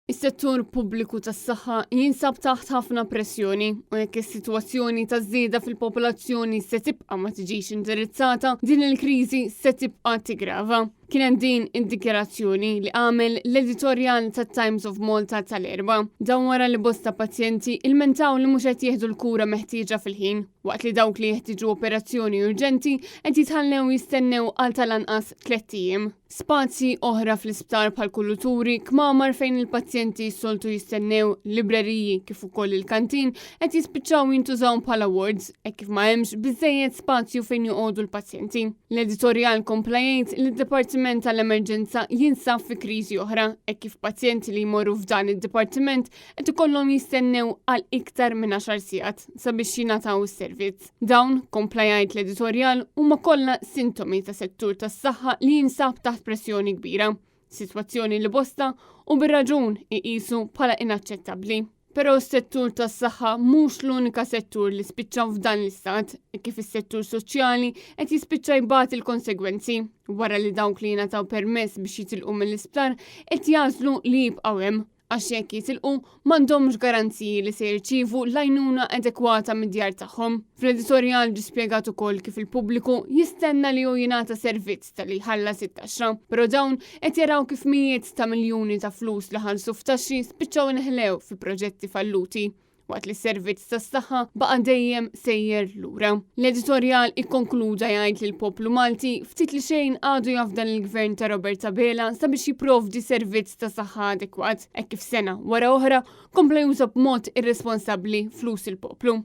Is-settur pubbliku tas-saħħa jinsab taħt ħafna pressjoni u jekk is-sitwazzjoni ta' żieda fil-popolazzjoni se tibqa' ma tiġix indirizzata, din il-kriżi se tibqa' tigrava. Kienet din id-dikjarazzjoni li għamel l-editorjal tat-Times of Malta tal-Erbgħa. Dan wara li bosta pazjenti ilmentaw li mhux qed jieħdu l-kura meħtieġa fil-ħin, waqt li dawk li jeħtieġu operazzjoni urġenti qed jitħallew jistennew għal tal-anqas tlett ijiem. Spazji oħra fl-isptar bħal kurituri, kmamar fejn il-pazjenti soltu jistennew, libreriji kif ukoll il-kantin qed jispiċċaw jintużaw bħala wards e kif ma hemmx biżejjed spazju fejn joqogħdu l-pazjenti. L-editorjal kompla jgħid li d-Dipartiment tal-Emerġenza jinsab fi kriżi oħra e kif pazjenti li jmorru f'dan id-dipartiment qed ikollhom jistennew għal iktar minn 10 sigħat sabiex jingħataw is-servizz. Dawn, kompla jgħid l-editorjal, huma kollha sintomi ta' settur tas-saħħa li jinsab taħt pressjoni kbira. Sitwazzjoni li bosta u bir-raġun iqisu bħala inaċċettabbli. Però s-settur tas-saħħa mhux l-unika settur li spiċċa f'dan l-istat, e kif is-settur soċjali qed jispiċċa jbati l-konsegwenzi wara li dawk li jingħataw permess biex jitilqu mill-isptar qed jagħżlu li jibqgħu hemm għax jekk jitilqu m'għandhomx garanziji li se jirċievu l-għajnuna adekwata mid-djar tagħhom. Fl-editorjal ġi spjegat ukoll kif il-pubbliku jistenna li hu jingħata servizz talli jħallas it-taxxa, però dawn qed jaraw kif mijiet ta' miljuni ta' flus li ħallsu f'taxxi spiċċaw inħlew fi proġetti falluti waqt li s-servizz tas-saħħa baqa' dejjem sejjer lura. L-editorjal ikkonkluda jgħid li l-poplu Malti ftit li xejn għadu jafda l-gvern ta' Robert Abela sabiex jipprovdi servizz ta' saħħa adekwat, hekk kif sena wara oħra kompla juża b'mod irresponsabbli flus il-poplu.